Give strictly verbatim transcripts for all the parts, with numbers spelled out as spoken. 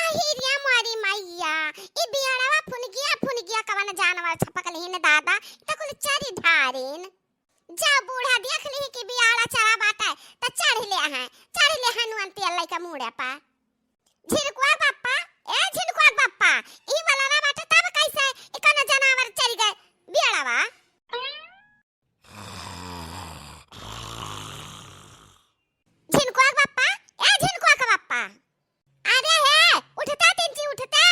हिरिया मोरी मैया, ई बियड़वा फुनगिया फुनगिया कवन जानवर छपकलिहिन दादा, ई त कुल चरी ढारिन। जब बूढ़ा देख लिही कि बियाड़ा चरा बाटे, त चढ़ ले हैं, चढ़ ले हैं नुअन तेल लइका मूड़े पा। झिनकुआ बप्पा, ए झिनकुआ बप्पा, ई वाला ना बाटे तब कैसे ई कौनो जनावर चढ़ गए बियाड़वा? झिनकुआ बप्पा, ए झिनकुआ का बप्पा। अरे हे, उठते तिनची उठते।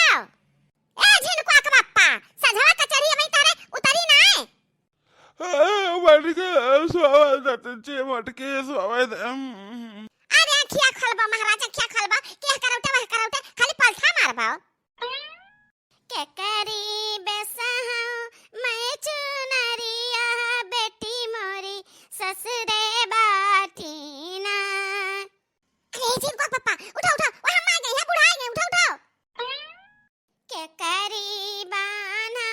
ए झिनकुआ का बप्पा, सझवा कचरी अबई तारे उतरी ना है। ए, मटके स्वावा दतचे मटके स्वावा द-, अम। अरे, खिया खलबा महाराज, खिया खलबा, के करौटे, वह करौटे, खाली पलथा मारबा। के करी बेसहौ मैं चुनरिया, बेटी मोरी ससुरे बाटी ना। अरे, झिनकुआ पप्पा, उठा, उठा, वह हम आ गए हैं, बुढ़ा आ गए, उठा, उठा। के करी बान्हौ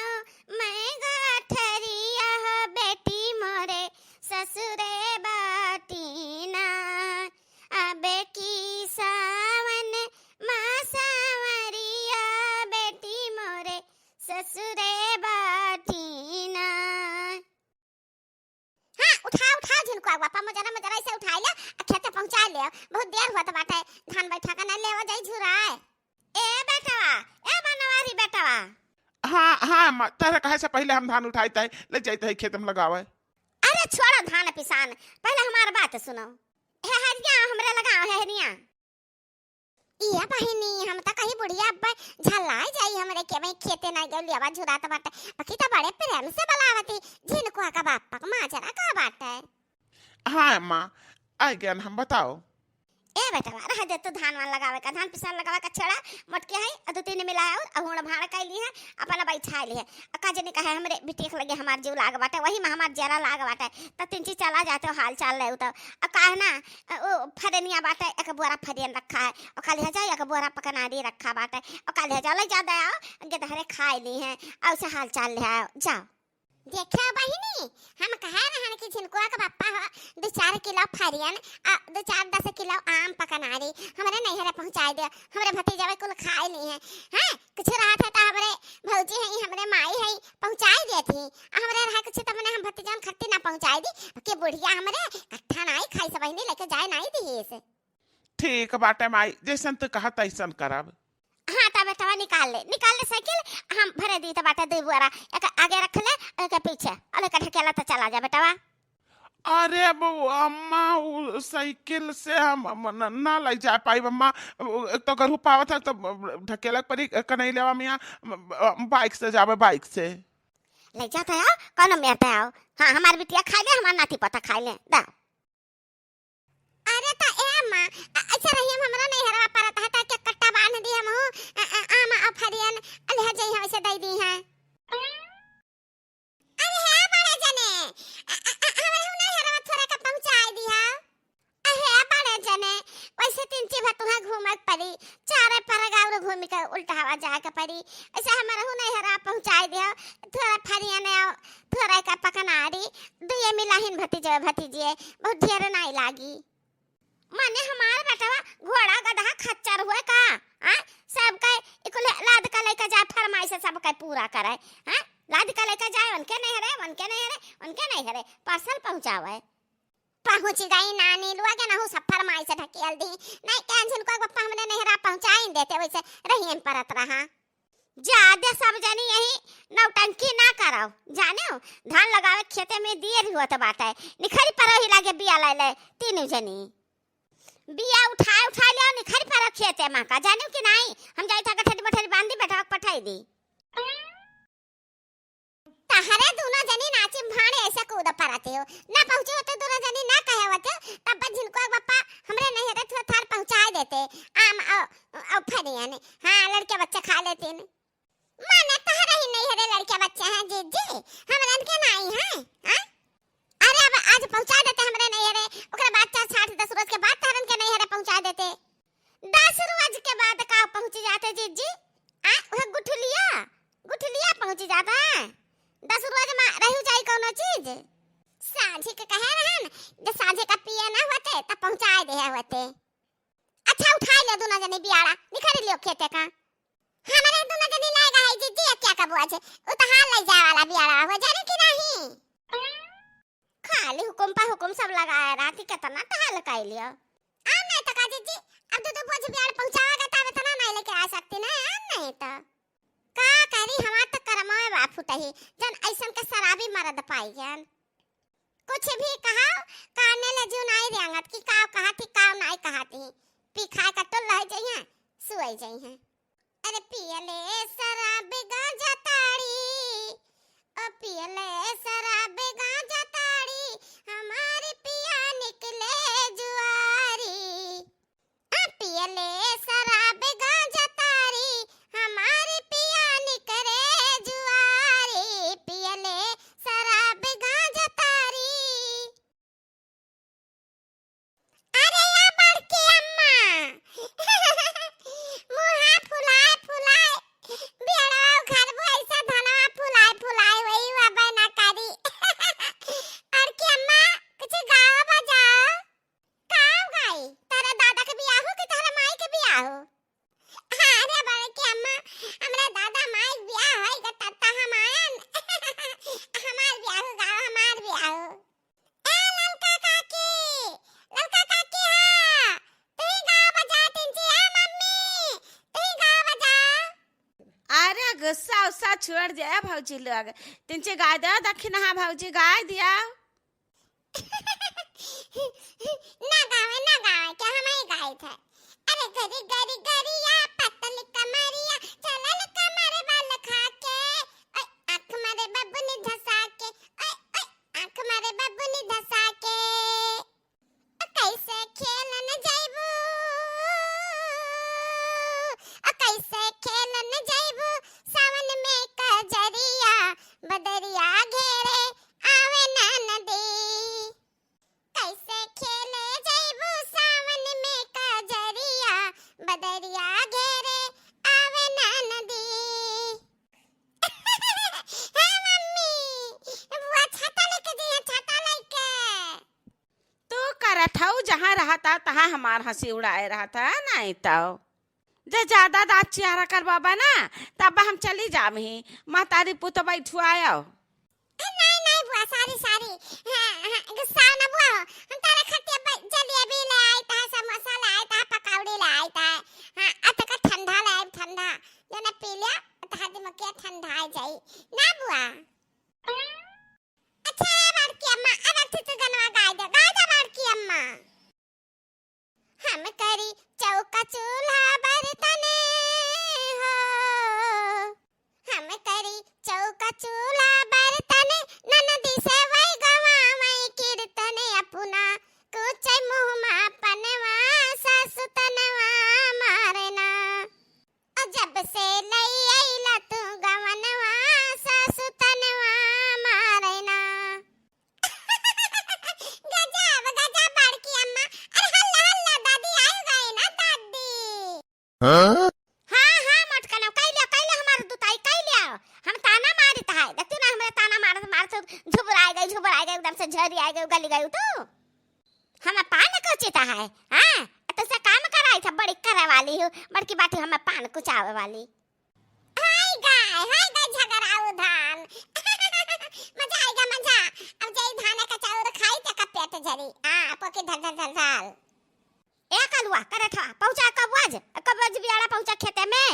मैं गठरिया हो बेटी मोरे ससुरे बाटी ना। अब की सावन मा सावरिया बेटी मोरे ससुरे बाटी ना। हाँ, उठाओ, उठाओ झिनकुआ बापा, मोजरा, मोजरा इसे उठाई ले, आ खेते पहुँचाई ले। बहुत देर होत बाटे, धान बैठा के ना लेवा जाई झुराए। ए बेटवा, ए बनवारी बेटवा। हाँ, हाँ, अम्मा, तहरे कहे से पहिले हम धान उठाई तय, ले जाई तय खेत में लगावे। अरे छोड़ा धान पिसान, पहिले हमार बात सुनो। हे हरिया, हमरे लगाओ, हे हरिया। इया बहिनी, हम त कही बुढ़िया अब झल्लाए जाई हमरे के, भाई खेते ना गयो, लेवा झुरात बाटे। बाकी त बड़े प्रेम से बुलावती, झिनकुआ का बापा का माजरा का बाटे। हाँ अम्मा, आ गया हम, बताओ। ए बेटवा, रह दे तू धान वान लगावे का, धान पिसान लगावे का छोड़ा, मोटकी है, आ दो तीन मिला और अहुण भाड़ कैली है, अपना बैठा ली है। आ का जनी कहे हमरे बिटिया के लगे हमार जीव लाग बाटे, वही में हमार जरा लाग बाटे। त तिनची चला जाते हो हाल चाल ले तो। आ काहे ना, ओ फरनिया बाटे, एक बोरा फरियन रखा है, ओ काली हजा एक बोरा पकनारी रखा बाटे, ओ काली हजा ले जा दे आओ, गे तहरे खाए ली है, आ उसे हाल चाल ले आओ, जाओ। देखा बहिनी, हम कहे रहन कि झिनकुआ के पप्पा हो, दो चार किलो फरियन, आ, दो चार दस किलो आम पकनारी, हमरे नैहरे पहुँचाई दे, हमरे भतीजवे कुल खाए ली है। हाँ, कुछ रहत है त हमरे भौजी है, हमरे माई है, पहुँचाई देती। आ हमरे रहा कुछ त मने हम भतीजन खत्ती ना पहुँचाई दी, कि बुढ़िया हमरे कट्ठा नाई खाई से बहिनी लेके जाए नाई दी इसे। ठीक बाटे माई, जैसन तू कहा तैसन करब। हाँ, त बेटवा निकाल ले, निकाल ले साइकिल, हम भरे दी त बाटे दू बोरा, एक आगे रख ले, एक पीछे, और एक ढकेला त चला जा बेटवा। अरे अब अम्मा, उ साइकिल से हम, हम न, ना ले जा पाई अम्मा, उ एक तो गरहू पावत है तो ढकेला परी कनई लेवा मिया, बाइक से जावे, बाइक से। ले जाते आओ, कौन मेरते आओ। हाँ, हमार बिटिया खाई ले, हमार नाती पोता खाई ले, दा। अरे त ए अम्मा, अ-, ऐसे रही हम हमरा नैहरवा परत है, त के कट्टा बांध दी हम हूँ, अ-, अ-, आम आ फरियन, अलिहा जई हम ऐसे दई दी हैं। अरे हे बड़े जने, अ-, अ-, अ-, हमरा हूँ नैहरवा थोड़ा का पहुँचाई दी है। अहे बड़े जने, वैसे तीन चीज तुहाँ घूमक पड़ी, चारे परगाव घूम के उल्टा हवा जाए के पड़ी। ऐसे हमरा हूँ नैहरवा पहुँचाई दी है, थोड़ा फरियन आओ, थोड़ा का पकनारी, दुए मिलाहिन भतीजे भतीजिए, बहुत ढेर नाई लागी। माने हमार बेटवा घोड़ा गदहा खच्चर हुए का? हाँ? सब के इकुल लाद का लेके जाए, फरमाइश सब के पूरा करे। हाँ? लाद का लेके जाए, उनके नैहरे, उनके नैहरे, उनके नैहरे, पार्सल पहुँचावे। पहुँच गई नानी, लुआ के नहु सब फरमाइश ढकेल दी। नहीं, टेंशन को पप्पा हमरे नैहरा पहुँचाई देते, वैसे रही हम परत रहा। जादे सब जनी यही नौटंकी ना करो, जानेउ, धान लगावे खेते में देर होत बाटे, निखरी परो ही लागे बिया ले ले तीनों जनी। बिया उठाए उठाए ले आओ, निखरी परो खेते में का, जानेउ कि नाई, हम जाई था गठरी मठरी बांधी बेटवा के पठाई दी। तहरे दोनों जनी नाची भाड़े ऐसे कूद परते हो, ना पहुँचे होते दोनों जनी ना कहे होते, तब झिनकुआ बप्पा हमरे नैहरे थोड़ा थार पहुँचाए देते, आम औ, औ फरियन, हाँ, लड़के बच्चे खा लेते ने। माने तहरे ही नैहरे लड़के बच्चे हैं जीजी, हमरन के नाई हैं, हैं? अरे अब आज पहुँचा देते हमरे नैहरे, ओकरे बाद चार, साठ, दस रोज के बाद तहरन के नैहरे पहुँचा देते। दस रोज के बाद का पहुँच जाते जीजी? आ, वह गुठलिया, गुठलिया पहुँच जाता है। दस रोज में रहू जाई कौनो चीज? साँझी के कहे रहन, जे साँझी का पिए ना होते, तब पहुँचाए दे होते। अच्छा, उठाइ लियो दुनो जनी बियाड़ा, निखरि लियो खेते का। हमरे दुनो जनी लायगा है जिज्जी, क्या का बोझ, उ तो हाल लइ जाए वाला बियाड़ा हो, जाने कि नहीं? खाली हुकुम पर हुकुम सब लगाए रहती, कितना टहल कइ लियो। आ नहीं तो का जिज्जी, अब दू दू बोझ बियाड़ पहुँचावेगा तब इतना नहीं लेके आ सकती ना, आ नहीं तो। का करी, हमार तो करमवे बा फुटही, जन अइसन के शराबी मरद पाई गन। कुछ भी कहा, काने ले जू नाई रेंगत कि काव कहत ही, काव नाई कहत ही। पी खाए का टोल रह जइहें, सुअई जइहें। अरे पियले शराब गांजा ताड़ी, ओ पियले शराब गांजा ताड़ी, हमार पिया निकले जुआरी। आ पियले शराब गांजा ताड़ी, हमार पिया निकले जुआरी, पियले शराब गांजा ताड़ी। अरे या बड़की अम्मा, मुहा फुलाए फुलाए, बियड़वा उखड़बू ऐसा धनवा फुलाए फुलाए, वही हुआ बना करी। बड़की अम्मा, कुछ गाओ बजाओ। का गाई? तोरे दादा के बियाह हो कि तोरे माई के बियाह हो? अरे बड़की अम्मा, हमरा दादा माई के बियाह होई ग, तब त हम आयन। हमार बियाह हो गाओ, हमार बियाह हो। ए ललका काकी, ललका काकी हा, तू ही गाओ बजा तिनची, ए मम्मी, तू ही गाओ बजा। अरे गुस्सा उस्सा छोड़ दे भौजी लोग, तिनची गाय दे दखिनहा भौजी गाय दिया। ना गावे, ना गावे, क्या हम ही गाइत है। अरे गरी गरी गरिया, पतली कमरिया, चलल कमर बल खा के, ओए, आँख मारे बबुनी धसा के, ओए, ओए, आँख मारे बबुनी धसा के। ओ कैसे खेलन जइबू, ओ कैसे खेलन जइबू, सावन में कजरिया, बदरिया घेरे, आवे ना नदी। कैसे खेले जइबू सावन में कजरिया, बदरिया घेरे आवे ना नदी। हे मम्मी, बुआ छाता लेके जइहे, छाता लेके। तू करत हऊ, जहाँ रहत हऊ, तहाँ हमार हँसी उड़ाए रहत है, नहीं तो। जे ज्यादा दाँत चिहारा करबाबा ना, तब हम चली जाम ही। महतारी पुत बैठुआयो। ए, नहीं, नहीं बुआ, sorry, sorry। हाँ, हाँ, गुस्सा ना बुआ हो। हम तारे खातिर ब-, जलेबी ले आइत है, समोसा ले आइत है, पकौड़ी ले आइत है। हाँ, अतका ठंडा ले आइत, ठंडा। जो ना पी लिया, तो हद में क्या ठंडा आ जाई। ना बुआ। अच्छा, ए बड़की अम्मा, अब अच्छे से गनवा गाय दे, गाय दे बड़की अम्मा। हम करी चौका चूल्हा बर्तन हो, हम करी चौका चूल्हा बर्तन, ननदी से वही गवावै कीर्तन, अपना कुचै मुँह मा पनवा, सासु तनवा मारना। ओ जब से लई अइला तू गवनवा, सासु तनवा मारना। गजब, गजब बड़की अम्मा। अरे हल्ला, हल्ला, दादी आइ गई ना दादी। हाँ? हाँ, हाँ, मोटकनवा, कइ लिया, कइ लिया हमार दुताई, कइ लिया। हम ताना मारित है। देखती ना हमरे ताना मारत, मारत झुबराइ गई, झुबराइ गई, एकदम से झरी आइ गई, गली गई तू। हम पान कुचित है, हाँ? तोसे काम कराई था, बड़ी करे वाली हूँ, बड़की बाटी हम पान कुचावे वाली। हाय गाय, हाय गाय झगड़ाऊ धान। मजा आइगा, मजा। अब जाई धान का चाउर खाई, तेका पेट झरी। हाँ, पोकी धर, धर, धर, धर। ए कलुआ, करे ठवा, पहुँचा कब आज? कब आज बियाड़ा पहुँचा खेते में?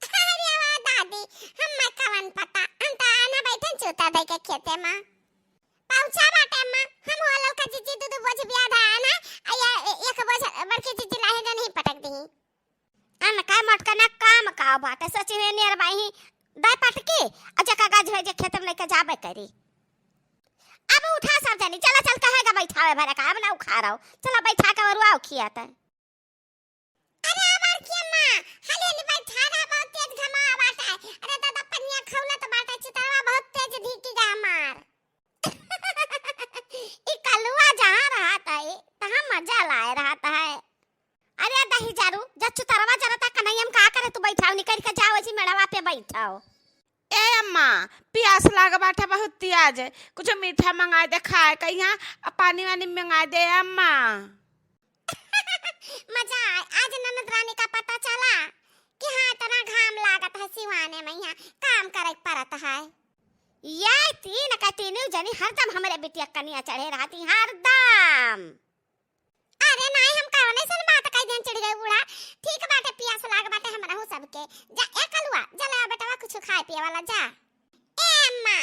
अरे वाह दादी, हम्मे कवन पता, हम तो आना बैठन चूता दे के खेते मा। पहुँचा बाटे अम्मा, हम हो ललका जिज्जी दू दू बोझ बिया धान है, आ ये ए-, एक बोझ बड़की जिज्जी लाहे जो नहीं पटक दी। अन का मोटकना काम का बाटे, सचिने नियर बाही दाय पटकी, आ जका गाज है जे खेते में लेके जाबे करी। अब उठा सब जनी, चला चल कहेगा बैठावे भरे का, अब ना उखाड़ो, चला बैठा के वरुआ खियाते। अरे आ बड़की अम्मा, हाली हाली बैठा रहा, बहुत तेज घमावा बाटे। अरे दादा, पनिया खौलत बाटे, चितरवा बहुत तेज ढीकी गा हमार। ई कलुआ जहाँ रहत है, तहाँ मजा लाए रहत है। अरे दही जारू, जब चुतरवा जरता कन्हैया में का करे तू बैठाओ, निकल के जाओ, ऐसी मेड़वा पे बैठाओ। ए अम्मा, पियास लाग बाटे बहुत तेज, कुछ मीठा मंगाइ दे खाए के यहाँ, आ पानी वानी मंगाइ दे अम्मा। मजा आए। आज ननद रानी का पता चला कि हाँ, इतना घाम लागत है सिवाने में, यहाँ काम करे के पड़त है। ये तीन का तीनों जनी हरदम हमरे बिटिया कनिया चढ़े रहती, हरदम। अरे नाई, हम कौन ऐसन बात कह देन चिड़िया बूढ़ा? ठीक बाटे, पियास लाग बाटे हमरा हो सबके। जा ए कलुआ, जा ले आ बेटवा कुछ खाए पिए वाला, जा। ए अम्मा,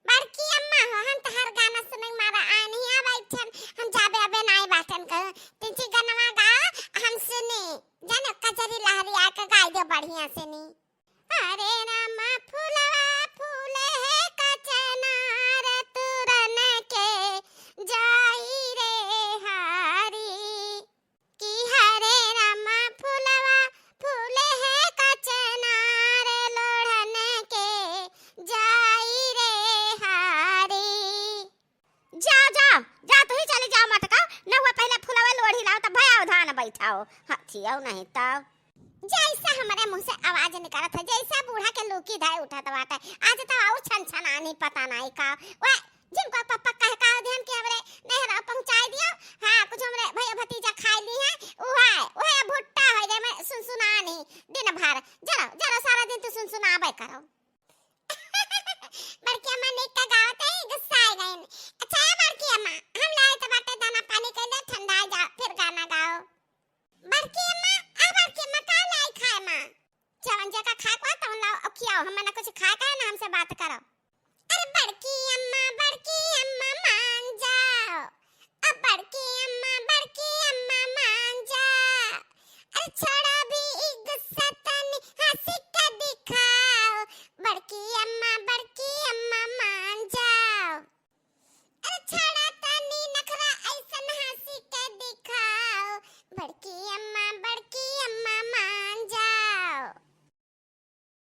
बड़की अम्मा हो, हम तोहार गाना सुने मारा आनी है बैठन, हम जाबे अबे नाई बाटन कहो। तिनची गनवा गाओ, हम सुनी। जानो कजरी लहरी आके गाई दे बढ़िया से नी। अरे रामा फुलवा फूले है कचनार तुरन के जाई रे हारी। कि हरे रामा फुलवा फूले है कचनार लोढ़न के जाई रे हारी। जा, जा, जा, तू ही चली जा मटका, नहुआ पहले फुलवा लोढ़ी लाओ, तब भया धान बैठाओ। हथियाओ नहीं तब। जैसा हमरे मुंह से आवाज निकलत है, जैसा बूढ़ा के लूकी धाए उठत बाटे। आज तो आऊ छन छनानी पता नहीं का। वह जिनको पप्पा कह का ध्यान के हमरे नहरा पहुंचाई दियो। हाँ, कुछ हमरे भैया भतीजा खाई ली है। उहे, उहे भुट्टा हो जाए, मैं सुनसुनानी दिन भर। जरो, जरो, सारा दिन तू सुनसुनाबे करो। बड़की अम्मा निक का गावत है, गुस्सा आ गई। अच्छा है बड़की अम्मा, हम लाए तो बाटे दाना पानी के लिए, ठंडा जा, फिर गाना गाओ। बड़की अम्मा, आ बड़की अम्मा, का लाई खाए माँ? जवन जेका खाए को तवन लाओ, अब खियाओ, हमें ना कुछ खाए का है ना हमसे बात करो।